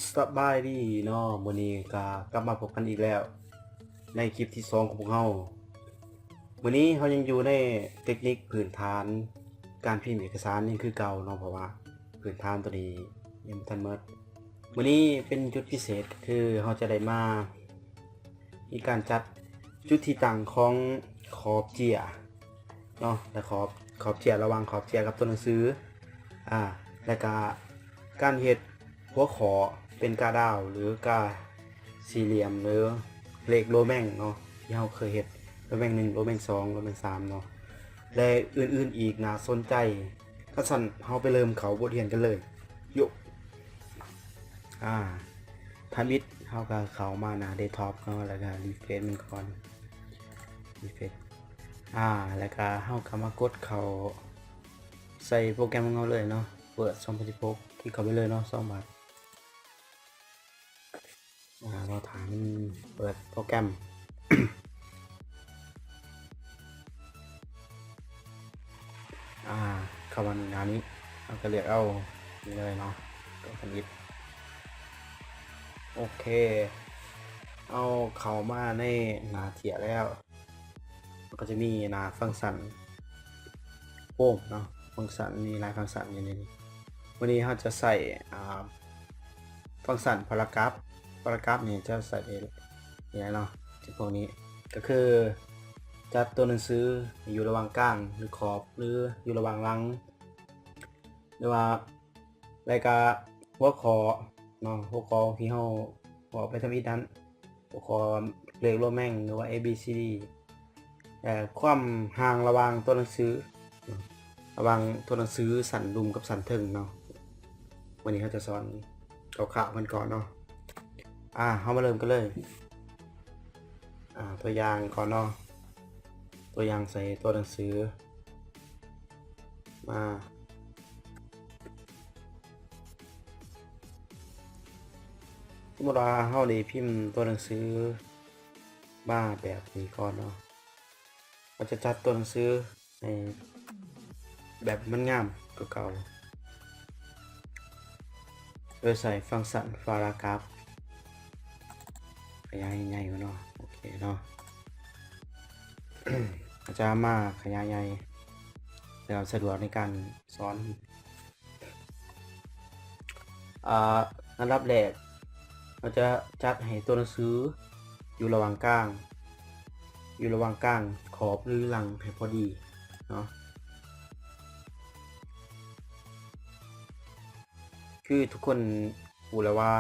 ສະບາຍດີເນາະ, ມື້ນີ້ກໍກັບມາພົບກັນອີກແລ້ວໃນຄລິບທີສອງຂອງພວກເຮົາ. ມື້ນີ້ເຮົາຍັງຢູ່ໃນເຕັກນິກພື້ນຖານການພິມເອກະສານຍັງຄືເກົ່າເນາະ, ເພາະວ່າພື້ນຖານໂຕນີ້ຍັງບໍ່ທັນໝົດ. ມື້ນີ້ເປັນຈຸດພິເສດ ຄືເຮົາຈະໄດ້ມາ ມີການຈັດຈຸດທີ່ຕັ້ງຂອງຂອບເຈ້ຍເນາະ ແລະ ຂອບ ຂອບເຈ້ຍ ລະຫວ່າງຂອບເຈ້ຍກັບຕົວໜັງສື ອາ ແລະກະການເຮັດຫົວຂໍ້ເປັນກາດາວ ຫຼື ກາສີ່ຫຼ່ຽມ ຫຼື ເລກໂລແມງເນາະ ທີ່ເຮົາເຄີຍເຮັດ ໂລແມງໜຶ່ງ ໂລແມງສອງ ໂລແມງສາມເນາະ ແລະ ອື່ນໆອີກໜ້າສົນໃຈ. ຄັນຊັ້ນເຮົາໄປເລີ່ມເຂົ້າບົດຮຽນກັນເລີຍ. ໂຍ ອາ ທຳອິດເຮົາກໍເຂົ້າມາໜ້າເດັສທັອບເນາະ ແລ້ວກໍຣີເຟຣຊມັນກ່ອນ ຣີເຟຣຊ ອາ ແລ້ວກໍເຮົາກໍມາກົດເຂົ້າໃສ່ໂປຣແກຣມຂອງເຮົາເລີຍເນາະ ເປີດສອງພັນສິບຫົກ ຄລິກເຂົ້າໄປເລີຍເນາະ ສອງບາດ. ອາ ລໍຖ້າມັນເປີດໂປຣແກຣມ. ອາ ເຂົ້າມາໜ້ານີ້ ເຮົາກໍເລືອກເອົານີ້ເລີຍເນາະ ຕົວທຳອິດ. ໂອເຄ ເຮົາເຂົ້າມາໃນໜ້າເຈ້ຍແລ້ວ ມັນກໍຈະມີໜ້າຟັງຊັນໂຮມເນາະ, ຟັງຊັນ ມີຫຼາຍຟັງຊັນຢູ່ໃນນີ້. ມື້ນີ້ເຮົາຈະໃຊ້ ອາ ຟັງຊັນພາຣາກຣາຟ. ພາຣາກຣາຟນີ້ຈະໃຊ້ໄດ້ນີ້ແຫຼະເນາະ ທີ່ພວກນີ້ກໍຄືຈັດຕົວໜັງສືຢູ່ລະຫວ່າງກາງ ຫຼື ຂອບ ຫຼື ຢູ່ລະຫວ່າງຫຼັງ ຫຼືວ່າ ແລ້ວກະຫົວຂໍ້ເນາະ ຫົວຂໍ້ທີ່ເຮົາເວົ້າໄປທຳອິດນັ້ນ ຫົວຂໍ້ເລກໂລແມງ ຫຼືວ່າ ເອ ບີ ຊີ ດີ ແລະ ຄວາມຫ່າງລະຫວ່າງຕົວໜັງສື ລະຫວ່າງຕົວໜັງສືຊັ້ນລຸ່ມກັບຊັ້ນເທິງເນາະ. ມື້ນີ້ເຮົາຈະສອນຄ່າວໆກັນກ່ອນເນາະ. ອາ ເຮົາມາເລີ່ມກັນເລີຍ. ອາ ຕົວຢ່າງກ່ອນເນາະ ຕົວຢ່າງໃສ່ຕົວໜັງສື ມາ ສົມມຸດວ່າເຮົາໄດ້ພິມຕົວໜັງສືມາແບບນີ້ກ່ອນເນາະ, ເຮົາຈະຈັດຕົວໜັງສືໃຫ້ແບບມັນງາມກວ່າເກົ່າ ໂດຍໃຊ້ຟັງຊັນພາຣາກຣາຟ ຂະຫຍາຍໃຫຍ່ກ່ອນເນາະ. ໂອເຄເນາະ ອາຈານມາຂະຫຍາຍໃຫຍ່ ເພື່ອສະດວກໃນການສອນ. ອາ ອັນດັບແລກ ເຮົາຈະຈັດໃຫ້ຕົວໜັງສືຢູ່ລະຫວ່າງກາງ ຢູ່ລະຫວ່າງກາງຂອບ ຫຼື ຫຼັງໃຫ້ພໍດີເນາະ. ຄືທຸກຄົນຮູ້ແລ້ວວ່າ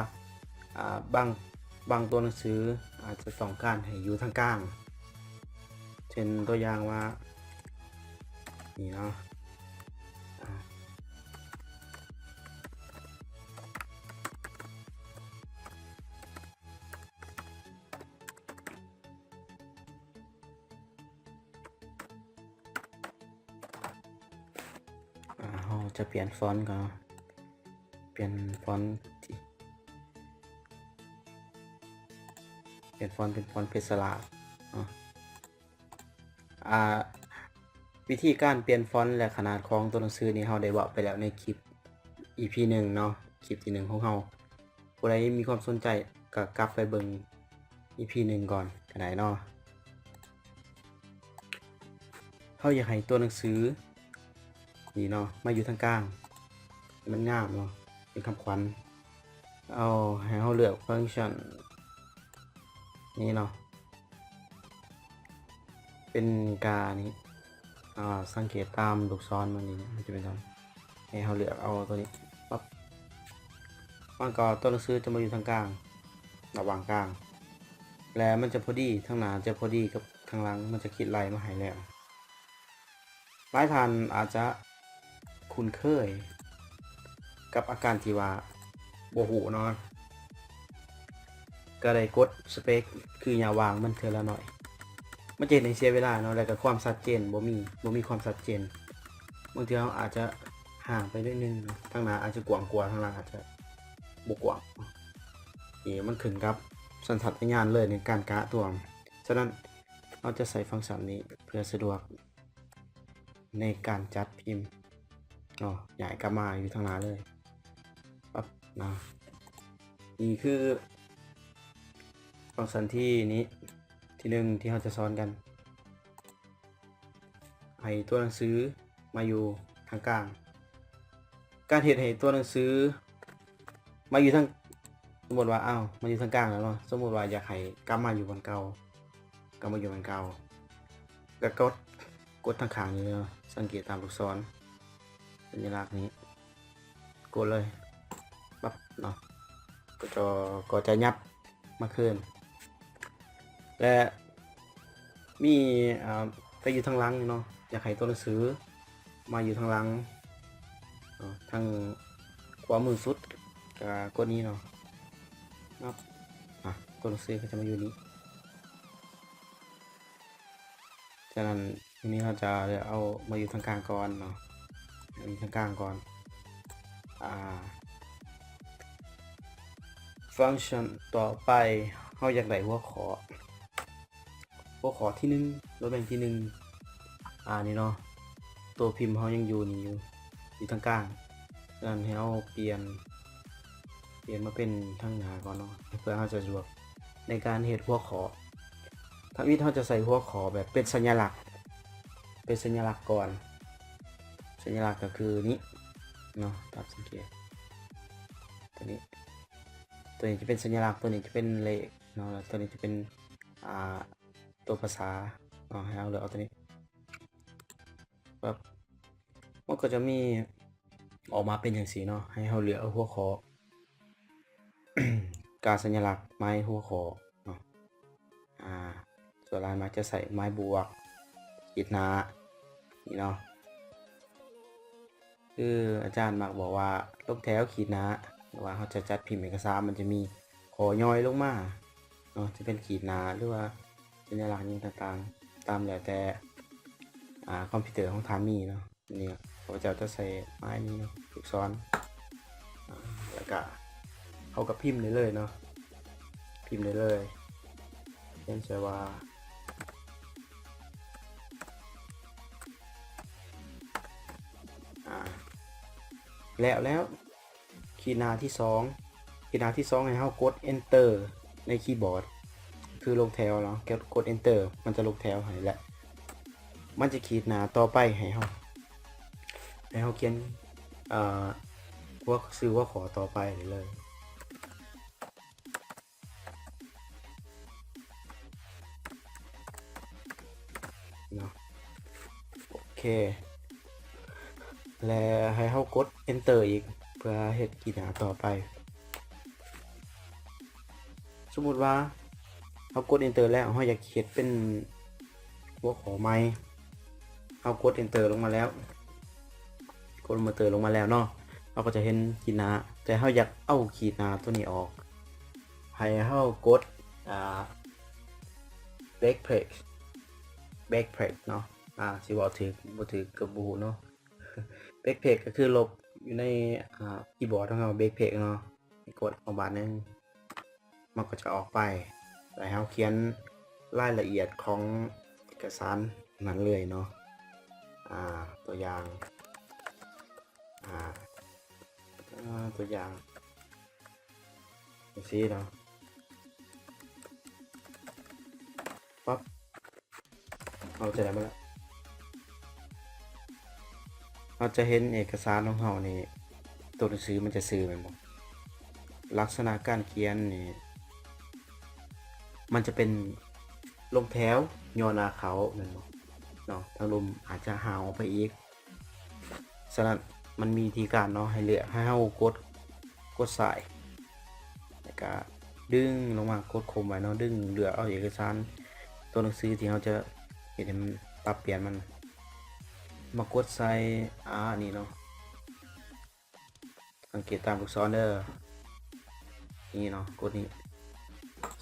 ອາ ບາງ ບາງຕົວໜັງສືອາດຈະຕ້ອງການໃຫ້ຢູ່ທາງກາງ ເຊັ່ນຕົວຢ່າງວ່າ ນີ້ເນາະ ອາ ອາ ເຮົາຈະປ່ຽນຟອນກ່ອນເນາະ ປ່ຽນຟອນທີ່ ປ່ຽນຟອນເປັນຟອນເພັດສະຫຼາດເນາະ. ອາ ວິທີການປ່ຽນຟອນ ແລະ ຂະໜາດຂອງຕົວໜັງສືນີ້ ເຮົາໄດ້ເວົ້າໄປແລ້ວໃນຄລິບ ອີພີ ໜຶ່ງເນາະ ຄລິບທີ ໜຶ່ງຂອງເຮົາ. ຜູ້ໃດມີຄວາມສົນໃຈກໍກັບໄປເບິ່ງ ອີພີ ໜຶ່ງກ່ອນກໍໄດ້ເນາະ. ເຮົາຢາກໃຫ້ຕົວໜັງສືນີ້ເນາະ ມາຢູ່ທາງກາງ ໃຫ້ມັນງາມເນາະ ເປັນຄຳຂວັນ. ເອົາ ໃຫ້ເຮົາເລືອກຟັງຊັນນີ້ເນາະ ເປັນການີ້ ອາ ສັງເກດຕາມລູກສອນມັນນີ້ ມັນຈະເປັນ ໃຫ້ເຮົາເລືອກເອົາຕົວນີ້ ປັບ ມັນກໍ ຕົວໜັງສືຈະມາຢູ່ທາງກາງ ລະຫວ່າງກາງ ແລະ ມັນຈະພໍດີ ທາງໜ້າຈະພໍດີກັບທາງຫຼັງ ມັນຈະຄິດໄລ່ມາໃຫ້ແລ້ວ. ຫຼາຍທ່ານອາດຈະຄຸ້ນເຄີຍກັບອາການທີ່ວ່າບໍ່ຮູ້ເນາະ ກໍໄດ້ກົດສະເປັກ ຄືຢ່າວາງມັນເທື່ອລະໜ້ອຍ ມັນຈະເຮັດໃຫ້ເສຍເວລາເນາະ ແລ້ວກໍຄວາມຊັດເຈນບໍ່ມີ ບໍ່ມີຄວາມຊັດເຈນ. ບາງເທື່ອເຮົາອາດຈະຫ່າງໄປໜ້ອຍໜຶ່ງເນາະ ທາງໜ້າອາດຈະກວ້າງກວ່າ ທາງຫຼັງອາດຈະບໍ່ກວ້າງ. ເອີ ມັນຂຶ້ນກັບສັນຊາດຕະຍານເລີຍໃນການກະຕົວງ. ສະນັ້ນ ເຮົາຈະໃຊ້ຟັງຊັນນີ້ເພື່ອສະດວກໃນການຈັດພິມເນາະ ຍ້າຍກັບມາຢູ່ທາງໜ້າເລີຍ ປັບເນາະ. ນີ້ຄືຟັງຊັນທີ່ນີ້ ທີໜຶ່ງທີ່ເຮົາຈະສອນກັນ ໃຫ້ຕົວໜັງສືມາຢູ່ທາງກາງ. ການເຮັດໃຫ້ຕົວໜັງສືມາຢູ່ທາງ ສົມມຸດວ່າ ອ້າວ ມາຢູ່ທາງກາງແລ້ວເນາະ, ສົມມຸດວ່າຢາກໃຫ້ກັບມາຢູ່ບ່ອນເກົ່າ ກັບມາຢູ່ບ່ອນເກົ່າ ກໍກົດ ກົດທາງຂ້າງນີ້ເນາະ, ສັງເກດຕາມລູກສອນ ສັນຍະລັກນີ້ ກົດເລີຍ ປັບເນາະ, ກໍຈະ ກໍຈະຫຍັບມາຄືນ ແລະ ມີ ອ່າ ໄປຢູ່ທາງຫຼັງເນາະ, ຢາກໃຫ້ຕົວໜັງສືມາຢູ່ທາງຫຼັງເນາະ, ທາງຂວາມືສຸດ ກໍກົດນີ້ເນາະ, ປັບ ອ່າ ຕົວໜັງສືກໍຈະມາຢູ່ນີ້. ສະນັ້ນ ທີນີ້ເຮົາຈະເອົາມາຢູ່ທາງກາງກ່ອນເນາະ, ມາຢູ່ທາງກາງກ່ອນ. ອ່າ ຟັງຊັນຕໍ່ໄປ ເຮົາຢາກໄດ້ຫົວຂໍ້ ຫົວຂໍ້ທີໜຶ່ງ ໂດຍແບ່ງທີໜຶ່ງ ອ່າ ນີ້ເນາະ, ຕົວພິມເຮົາຍັງຢູ່ນີ້ຢູ່ ຢູ່ທາງກາງ. ສະນັ້ນໃຫ້ເຮົາປ່ຽນ ປ່ຽນມາເປັນທາງໜ້າກ່ອນເນາະ ເພື່ອເຮົາຈະສະດວກໃນການເຮັດຫົວຂໍ້. ທຳອິດເຮົາຈະໃສ່ຫົວຂໍ້ແບບເປັນສັນຍະລັກ ເປັນສັນຍະລັກກ່ອນ. ສັນຍະລັກກໍຄືນີ້ເນາະ, ຕາມສັງເກດ ຕົວນີ້ ຕົວນີ້ຈະເປັນສັນຍະລັກ, ຕົວນີ້ຈະເປັນເລກເນາະ, ແລ້ວຕົວນີ້ຈະເປັນ ອ່າ ຕົວພາສາເນາະ. ໃຫ້ເຮົາເລືອກເອົາຕົວນີ້ ປັບ ມັນກໍຈະມີອອກມາເປັນຈັ່ງຊີ້ເນາະ, ໃຫ້ເຮົາເລືອກເອົາຫົວຂໍ້ ການສັນຍະລັກໄມ້ຫົວຂໍ້ເນາະ. ອ່າ ສ່ວນຫຼາຍມັກຈະໃຊ້ໄມ້ບວກ ຂີດໜ້າ ນີ້ເນາະ. ຄືອາຈານມັກບອກວ່າ ລົງແຖວ ຂີດໜ້າ ຫຼືວ່າເຮົາຈະຈັດພິມເອກະສານ ມັນຈະມີຂໍ້ຍ່ອຍລົງມາເນາະ, ຈະເປັນຂີດໜ້າ ຫຼືວ່າສັນຍະລັກຫຍັງຕ່າງໆ ຕາມແລ້ວແຕ່ ອ່າ ຄອມພິວເຕີຂອງທ່ານມີເນາະ. ນີ້ຂ້າພະເຈົ້າຈະໃສ່ໄມ້ນີ້ເນາະ ລູກສອນ ອ່າ ແລ້ວກະເຮົາກໍພິມໄດ້ເລີຍເນາະ, ພິມໄດ້ເລີຍ ຂຽນໃສ່ວ່າ ອ່າ ແລ້ວ ແລ້ວ ຂີດໜ້າທີສອງ ຂີດໜ້າທີສອງໃຫ້ເຮົາກົດ Enter ໃນຄີບອດ ຄືລົງແຖວເນາະ, ກົດ Enter ມັນຈະລົງແຖວໃຫ້ ແລະ ມັນຈະຂີດໜ້າຕໍ່ໄປໃຫ້ເຮົາ ໃຫ້ເຮົາຂຽນ ເອີ ຫົວ ຊື່ຫົວຂໍ້ຕໍ່ໄປໄດ້ເລີຍ. ເນາະ ໂອເຄ ແລະ ໃຫ້ເຮົາກົດ Enter ອີກ ເພື່ອເຮັດຂີດໜ້າຕໍ່ໄປ. ສົມມຸດວ່າເຮົາກົດ Enter ແລ້ວ ເຮົາຢາກເຮັດເປັນຫົວຂໍ້ໃໝ່ ເຮົາກົດ Enter ລົງມາແລ້ວ ກົດ Enter ລົງມາແລ້ວເນາະ, ເຮົາກໍຈະເຫັນຂີດໜ້າ ແຕ່ເຮົາຢາກເອົາຂີດໜ້າຕົວນີ້ອອກ ໃຫ້ເຮົາກົດ ອ່າ Backpack Backpack ເນາະ, ອ່າ ຊິເວົ້າຖືກບໍ່ຖືກກໍບໍ່ຮູ້ເນາະ. Backpack ກໍຄືລົບຢູ່ໃນ ອ່າ ຄີບອດຂອງເຮົາ Backpack ເນາະ, ໃຫ້ກົດເອົາບາດໜຶ່ງ ມັນກໍຈະອອກໄປ ແລ້ວໃຫ້ເຮົາຂຽນລາຍລະອຽດຂອງເອກະສານນັ້ນເລີຍເນາະ. ອ່າ ຕົວຢ່າງ ອ່າ ອ່າ ຕົວຢ່າງ ຈັ່ງຊີ້ເນາະ ປັບ ເຮົາຈະໄດ້ມາແລ້ວ ເຮົາຈະເຫັນເອກະສານຂອງເຮົານີ້ ຕົວໜັງສືມັນຈະຊື່ແມ່ນບໍ່? ລັກສະນະການຂຽນນີ້ ມັນຈະເປັນລົງແຖວ ຍໍໜ້າເຂົ້າແມ່ນບໍ່ເນາະ? ທາງລຸ່ມອາດຈະຫ່າງອອກໄປອີກ. ສະນັ້ນມັນມີວິທີການເນາະ ໃຫ້ເລືອກ ໃຫ້ເຮົາກົດ ກົດຊ້າຍ ແລ້ວກະດຶງລົງມາ ກົດຂົ່ມໄວ້ເນາະ, ດຶງເລືອກເອົາເອກະສານ ຕົວໜັງສືທີ່ເຮົາຈະເຮັດໃຫ້ມັນ ປັບປ່ຽນມັນ ມາກົດໃສ່ ອ່າ ນີ້ເນາະ. ສັງເກດຕາມລູກສອນເດີ ນີ້ເນາະ ກົດນີ້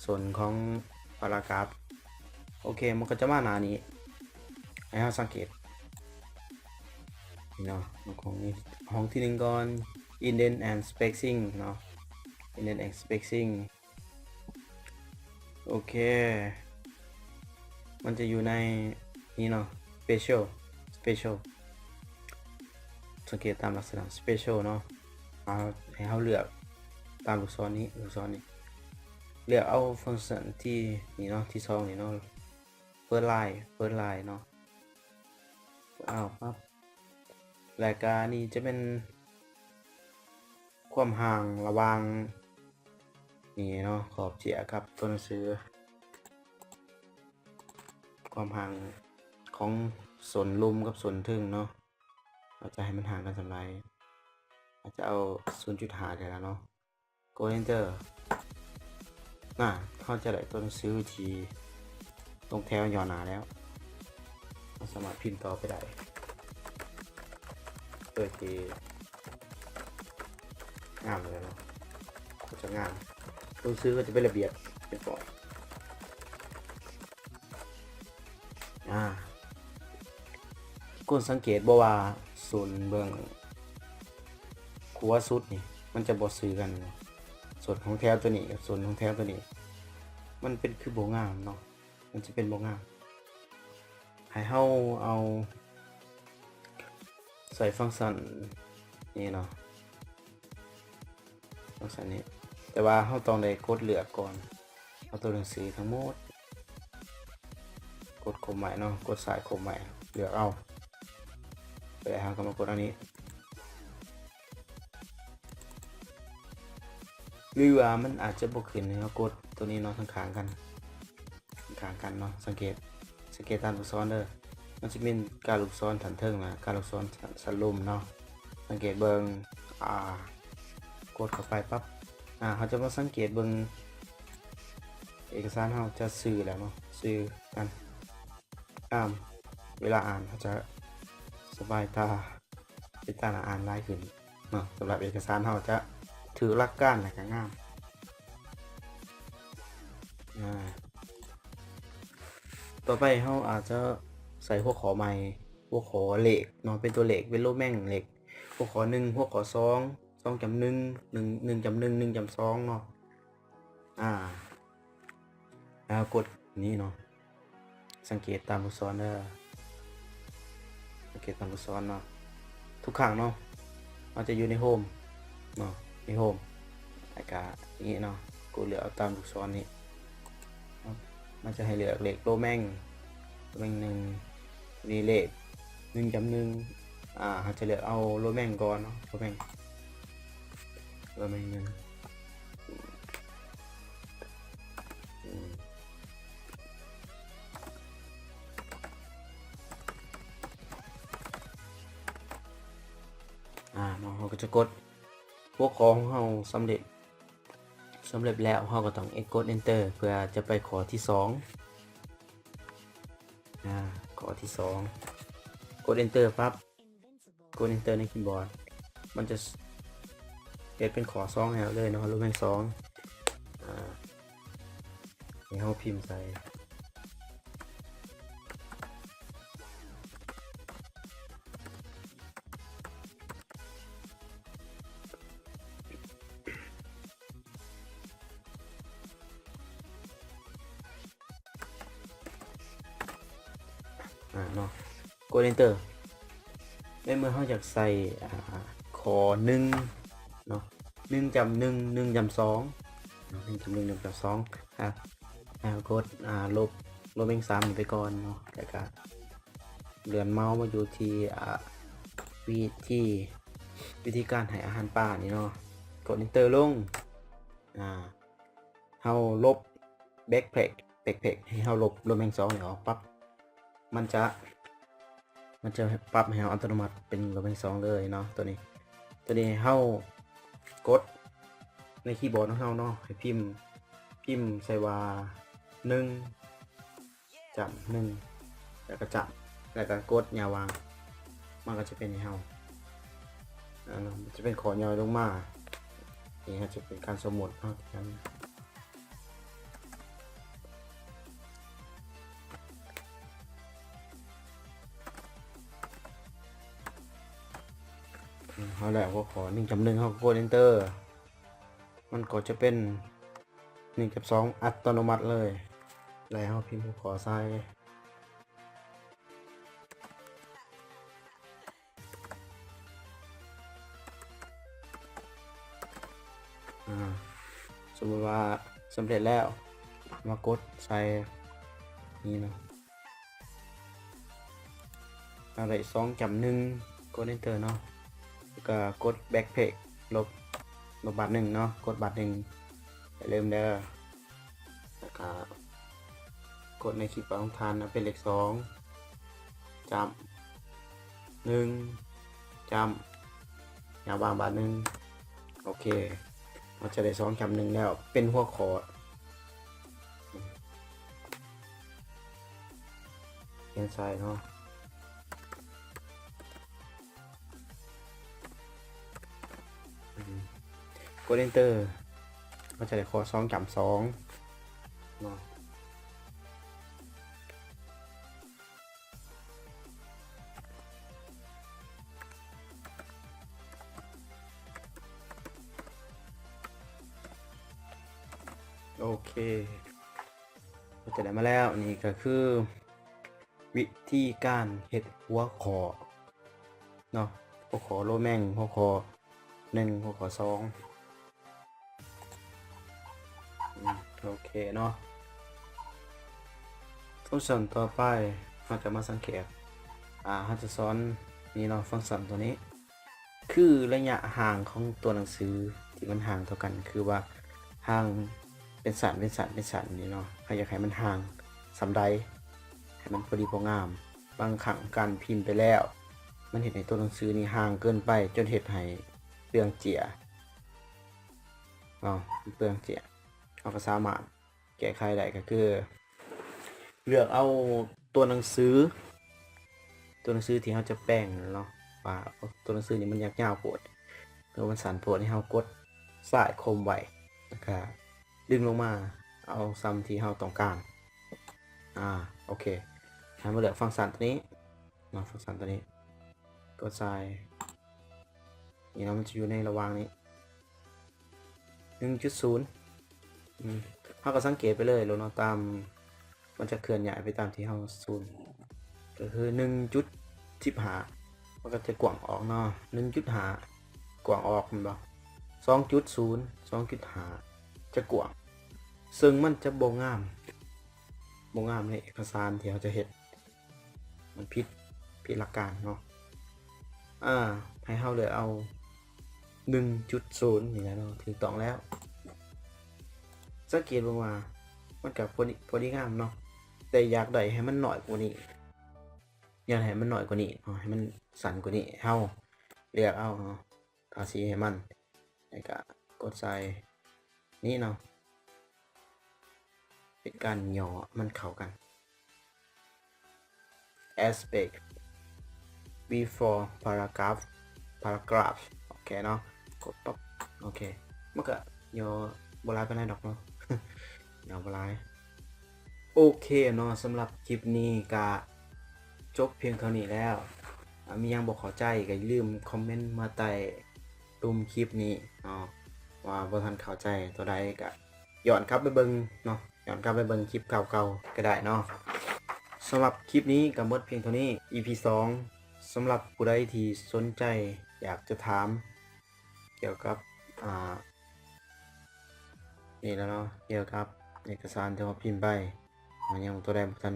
ສົ້ນຂອງພາຣາກຣາຟ. ໂອເຄ ມັນກໍຈະມາໜ້ານີ້ ໃຫ້ເຮົາສັງເກດ ນີ້ເນາະ ຂອງຫ້ອງທີໜຶ່ງກ່ອນ Indent and Spacing ເນາະ Indent and Spacing. ໂອເຄ ມັນຈະຢູ່ໃນນີ້ເນາະ Special Special ສັງເກດຕາມລັກສະນະ Special ເນາະ ເຮົາ ໃຫ້ເຮົາເລືອກ ຕາມລູກສອນນີ້ ລູກສອນນີ້ ເລືອກເອົາຟັງຊັນທີ່ນີ້ເນາະ ທີສອງນີ້ເນາະ ເປີດລາຍ ເປີດລາຍເນາະ ອ້າວ ປັບ ແລະກະນີ້ຈະແມ່ນຄວາມຫ່າງລະຫວ່າງນີ້ເນາະ ຂອບເຈຍກັບຕົວໜັງສື ຄວາມຫ່າງຂອງສົ້ນລຸ່ມກັບສົ້ນເທິງເນາະ ເຮົາຈະໃຫ້ມັນຫ່າງກັນສ່ຳໃດ ເຮົາຈະເອົາສູນຈຸດຫ້າໄດ້ລະເນາະ ກົດ Enter ນະ ເຮົາຈະໄດ້ຕົວໜັງສືທີ່ລົງແຖວຫຍໍ້ໜ້າແລ້ວ ເຮົາສາມາດພິມຕໍ່ໄປໄດ້ ໂດຍທີ່ງາມເລີຍເນາະ ກໍຈະງາມ ຕົວໜັງສືກໍຈະເປັນລະບຽບຮຽບຮ້ອຍ ອາ ທຸກຄົນສັງເກດບໍ່ວ່າ ສົ້ນເບື້ອງຂວາສຸດນີ້ ມັນຈະບໍ່ຊື່ກັນ ສົ້ນຂອງແຖວຕົວນີ້ກັບສົ້ນຂອງແຖວຕົວນີ້ ມັນເປັນຄືບໍ່ງາມເນາະ ມັນຈະເປັນບໍ່ງາມ ໃຫ້ເຮົາເອົາໃສ່ຟັງຊັນນີ້ເນາະ ຈັ່ງຊັ້ນນີ້ ແຕ່ວ່າເຮົາຕ້ອງໄດ້ກົດເລືອກກ່ອນ ເອົາຕົວໜັງສືທັງໝົດ ກົດຄົມໄວ້ເນາະ ກົດຊ້າຍຄົມໄວ້ ເລືອກເອົາ ແລ້ວເຮົາກໍມາກົດອັນນີ້ ຫຼືວ່າມັນອາດຈະບໍ່ຂຶ້ນໃຫ້ເຮົາກົດຕົວນີ້ເນາະ ຂ້າງໆກັນ ຂ້າງກັນເນາະ ສັງເກດ ສັງເກດຕາມລູກສອນເດີ ມັນຈະມີການລູກສອນຂັ້ນເທິງ ແລະ ການລູກສອນຊັ້ນລຸ່ມເນາະ ສັງເກດເບິ່ງ ອາ ກົດເຂົ້າໄປປັບ ອາ ເຮົາຈະມາສັງເກດເບິ່ງ ເອກະສານເຮົາຈະຊື່ແລ້ວເນາະ ຊື່ກັນ ງາມ ເວລາອ່ານເຮົາຈະສະບາຍຕາ ເປັນຕາໜ້າອ່ານຫຼາຍຂຶ້ນເນາະ ສຳລັບເອກະສານເຮົາຈະຖືກຫຼັກການ ແລະກະງາມ ອາ ຕໍ່ໄປເຮົາອາດຈະໃສ່ຫົວຂໍ້ໃໝ່ ຫົວຂໍ້ເລກເນາະ ເປັນຕົວເລກ ເປັນໂຣແມນເລກ ຫົວຂໍ້ໜຶ່ງ ຫົວຂໍ້ສອງ ສອງຈ້ຳໜຶ່ງ ໜຶ່ງ ໜຶ່ງຈ້ຳໜຶ່ງ ໜຶ່ງຈ້ຳສອງເນາະ ອາ ແລ້ວກົດນີ້ເນາະ ສັງເກດຕາມລູກສອນເດີ ສັງເກດຕາມລູກສອນເນາະ ທຸກຄັ້ງເນາະ ເຮົາຈະຢູ່ໃນໂຮມເນາະ ໃນໂຮມ ແລ້ວກະນີ້ເນາະ ກົດເລືອກເອົາຕາມລູກສອນນີ້ ມັນຈະໃຫ້ເລືອກເລກໂຣແມນ ໂຣແມນໜຶ່ງ ນີ້ເລກໜຶ່ງຈ້ຳໜຶ່ງ ອາ ເຮົາຈະເລືອກເອົາໂຣແມນກ່ອນເນາະ ໂຣແມນ ໂຣແມນໜຶ່ງ ອືມ ອາ ເນາະ ເຮົາກໍຈະກົດ ຫົວຂໍ້ຂອງເຮົາສຳເລັດ ສຳເລັດແລ້ວ ເຮົາກໍຕ້ອງເອັກ ກົດ Enter ເພື່ອຈະໄປຂໍ້ທີສອງ ອາ ຂໍ້ທີສອງ ກົດ Enter ປັບ ກົດ Enter ໃນຄີບອດ ມັນຈະເຮັດເປັນຂໍ້ສອງໃຫ້ເຮົາເລີຍເນາະ ລວມແຫ່ງສອງ ອາ ໃຫ້ເຮົາພິມໃສ່ ອາ ເນາະ ກົດ Enter ໃນເມື່ອເຮົາຢາກໃສ່ ອາ ຂໍ້ໜຶ່ງເນາະ ໜຶ່ງຈ້ຳໜຶ່ງ ໜຶ່ງຈ້ຳສອງເນາະ ໜຶ່ງຈ້ຳໜຶ່ງ ໜຶ່ງຈ້ຳສອງ ອາ ໃຫ້ເຮົາກົດ ອາ ລົບ ລົບແມ່ງສາມນີ້ໄປກ່ອນເນາະ ແລ້ວກະເລື່ອນເມົາສ໌ມາຢູ່ທີ່ ອາ ວິທີ ວິທີການໃຫ້ອາຫານປານີ້ເນາະ ກົດ Enter ລົງ ອາ ເຮົາລົບ Backpack Backpack ໃຫ້ເຮົາລົບ ລົບແມ່ງສອງນີ້ອອກປັບ ມັນຈະ ມັນຈະປັບໃຫ້ເຮົາອັດຕະໂນມັດເປັນໂຣແມນສອງເລີຍເນາະ ຕົວນີ້ ຕົວນີ້ໃຫ້ເຮົາກົດໃນຄີບອດຂອງເຮົາເນາະ ໃຫ້ພິມ ພິມໃສ່ວ່າ ໜຶ່ງຈ້ຳໜຶ່ງ ແລ້ວກໍຈ້ຳ ແລ້ວກໍກົດຍາວາງ ມັນກໍຈະເປັນໃຫ້ເຮົາ ອາ ເນາະ ມັນຈະເປັນຂໍ້ຍ່ອຍລົງມາ ນີ້ອາດຈະເປັນການສົມມຸດເນາະ ເຮົາແລ້ວຫົວຂໍ້ ໜຶ່ງຈ້ຳໜຶ່ງ ເຮົາກໍກົດ Enter ມັນກໍຈະເປັນ ໜຶ່ງຈ້ຳສອງ ອັດຕະໂນມັດເລີຍ ແລ້ວເຮົາພິມຫົວຂໍ້ໃສ່ ອາ ສົມມຸດວ່າສຳເລັດແລ້ວ ມາກົດໃສ່ນີ້ເນາະ ເຮົາໄດ້ສອງຈ້ຳໜຶ່ງ ກົດ Enter ເນາະ ແລ້ວກໍກົດ Backtrace ລົບ ລົບບາດໜຶ່ງເນາະ ກົດບາດໜຶ່ງ ຢ່າລືມເດີ ແລ້ວກໍກົດໃນຄີບອດຂອງທ່ານເອົາເປັນເລກສອງ ຈ້ຳ ໜຶ່ງ ຈ້ຳ ຍາວບາງບາດໜຶ່ງ ໂອເຄ ເຮົາຈະໄດ້ສອງຈ້ຳໜຶ່ງແລ້ວ ເປັນຫົວຂໍ້ ຂຽນໃສ່ເນາະ ອືມ ກົດ Enter ເຮົາຈະໄດ້ຂໍ້ສອງຈ້ຳສອງເນາະ ໂອເຄ ເຮົາຈະໄດ້ມາແລ້ວ ນີ້ກໍຄືວິທີການເຮັດຫົວຂໍ້ເນາະ ຫົວຂໍ້ Roman ຫົວຂໍ້ໜຶ່ງ ຫົວຂໍ້ສອງ ອືມ ໂອເຄເນາະ ຟັງຊັນຕໍ່ໄປ ເຮົາຈະມາສັງເກດ ອາ ເຮົາຈະສອນນີ້ເນາະ ຟັງຊັນຕົວນີ້ ຄືໄລຍະຫ່າງຂອງຕົວໜັງສືທີ່ມັນຫ່າງເທົ່າກັນ ຄືວ່າຫ່າງເປັນຊັ້ນ ເປັນຊັ້ນ ເປັນຊັ້ນນີ້ເນາະ ເຮົາຢາກໃຫ້ມັນຫ່າງສ່ຳໃດ ໃຫ້ມັນພໍດີພໍງາມ ບາງຄັ້ງການພິມໄປແລ້ວ ມັນເຮັດໃຫ້ຕົວໜັງສືນີ້ຫ່າງເກີນໄປ ຈົນເຮັດໃຫ້ເປືອງເຈ້ຍ ເນາະ ເປືອງເຈ້ຍ ເຮົາກໍສາມາດແກ້ໄຂໄດ້ ກໍຄືເລືອກເອົາຕົວໜັງສື ຕົວໜັງສືທີ່ເຮົາຈະແປງເນາະ ວ່າຕົວໜັງສືນີ້ມັນຍາວໂພດ ຫຼືວ່າມັນສັ້ນໂພດ ໃຫ້ເຮົາກົດຊ້າຍຄົມໄວ້ ແລ້ວກໍດຶງລົງມາເອົາສ່ຳທີ່ເຮົາຕ້ອງການ ອາ ໂອເຄ ໃຫ້ມາເລືອກຟັງຊັນຕົວນີ້ເນາະ ຟັງຊັນຕົວນີ້ ກົດໃສ່ ນີ້ເນາະ ມັນຈະຢູ່ໃນລະຫວ່າງນີ້ ໜຶ່ງຈຸດສູນ ອືມ ເຮົາກໍສັງເກດໄປເລີຍໂລດເນາະ ຕາມ ມັນຈະເຄື່ອນຍ້າຍໄປຕາມທີ່ເຮົາສູນ ກໍຄືໜຶ່ງຈຸດສິບຫ້າ ມັນກໍຈະກວ້າງອອກເນາະ ໜຶ່ງຈຸດຫ້າ ກວ້າງອອກແມ່ນບໍ່ ສອງຈຸດສູນ ສອງຈຸດຫ້າ ຈະກວ້າງ ເຊິ່ງມັນຈະບໍ່ງາມ ບໍ່ງາມໃນເອກະສານທີ່ເຮົາຈະເຮັດ ມັນຜິດ ຜິດຫຼັກການເນາະ ອາ ໃຫ້ເຮົາເລືອກເອົາໜຶ່ງຈຸດສູນນີ້ແຫຼະເນາະ ຖືກຕ້ອງແລ້ວ ສັງເກດເບິ່ງວ່າມັນກໍພໍດີ ພໍດີງາມເນາະ ແຕ່ຢາກໄດ້ໃຫ້ມັນນ້ອຍກວ່ານີ້ ຢາກໃຫ້ມັນນ້ອຍກວ່ານີ້ເນາະ ໃຫ້ມັນສັ້ນກວ່ານີ້ ເຮົາເລືອກເອົາເນາະ ທາສີໃຫ້ມັນ ແລ້ວກໍກົດໃສ່ນີ້ເນາະ ເປັນການຫຍໍ້ໃຫ້ມັນເຂົ້າກັນ aspect before paragraph paragraph ໂອເຄເນາະ ກົດປັບ ໂອເຄ ມັນກະຫຍໍ້ບໍ່ຫຼາຍປານໃດດອກເນາະ ຫຍໍ້ບໍ່ຫຼາຍ ໂອເຄເນາະ ສຳລັບຄລິບນີ້ກະຈົບພຽງເທົ່ານີ້ແລ້ວ ອາ ມີຫຍັງບໍ່ເຂົ້າໃຈກະຢ່າລືມຄອມເມັນມາໃຕ້ລຸ່ມຄລິບນີ້ເນາະ ວ່າບໍ່ທັນເຂົ້າໃຈຕົວໃດກະ ຍ້ອນກັບໄປເບິ່ງເນາະ ຍ້ອນກັບໄປເບິ່ງຄລິບເກົ່າໆກໍໄດ້ເນາະ ສຳລັບຄລິບນີ້ກໍໝົດພຽງເທົ່ານີ້ ອີພີສອງ ສຳລັບຜູ້ໃດທີ່ສົນໃຈຢາກຈະຖາມກ່ຽວກັບ ອ່າ ນີ້ແຫຼະເນາະ ກ່ຽວກັບເອກະສານທີ່ເຮົາພິມໄປ ເຮົາຍັງຕົວໃດບໍ່ທັນ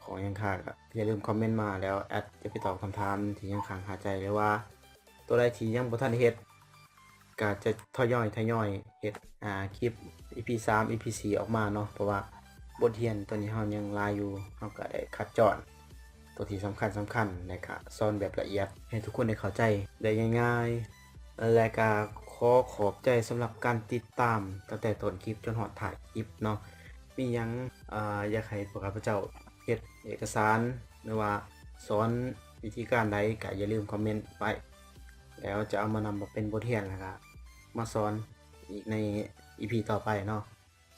ຂອງຫຍັງຄາກໍຢ່າລືມຄອມເມັນມາ ແລ້ວແອັດຈະໄປຕອບຄຳຖາມທີ່ຍັງຄ້າງຄາໃຈ ຫຼືວ່າຕົວໃດທີ່ຍັງບໍ່ທັນເຮັດ ກໍຈະທະຍອຍ ທະຍອຍເຮັດ ອ່າ ຄລິບ ອີພີສາມ ອີພີສີ່ອອກມາເນາະ ເພາະວ່າບົດຮຽນຕົວນີ້ເຮົາຍັງຫຼາຍຢູ່ ເຮົາກໍໄດ້ຄັດຈອນຕົວທີ່ສຳຄັນ ສຳຄັນ ແລ້ວກໍສອນແບບລະອຽດໃຫ້ທຸກຄົນໄດ້ເຂົ້າໃຈໄດ້ງ່າຍໆ ແລະກະຂໍຂອບໃຈສຳລັບການຕິດຕາມຕັ້ງແຕ່ຕົ້ນຄລິບຈົນຮອດທ້າຍຄລິບເນາະ ມີຫຍັງ ເອີ ຢາກໃຫ້ພວກຂ້າພະເຈົ້າເຮັດເອກະສານ ຫຼືວ່າສອນວິທີການໃດ ກະຢ່າລືມຄອມເມັນໄວ້ ແລ້ວຈະເອົາມານຳມາເປັນບົດຮຽນ ແລ້ວກະມາສອນອີກໃນອີພີຕໍ່ໄປເນາະ.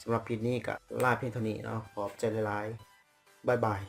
ສຳລັບຄລິບນີ້ກະລາພຽງເທົ່ານີ້ເນາະ. ຂອບໃຈຫຼາຍໆ. ບາຍບາຍ.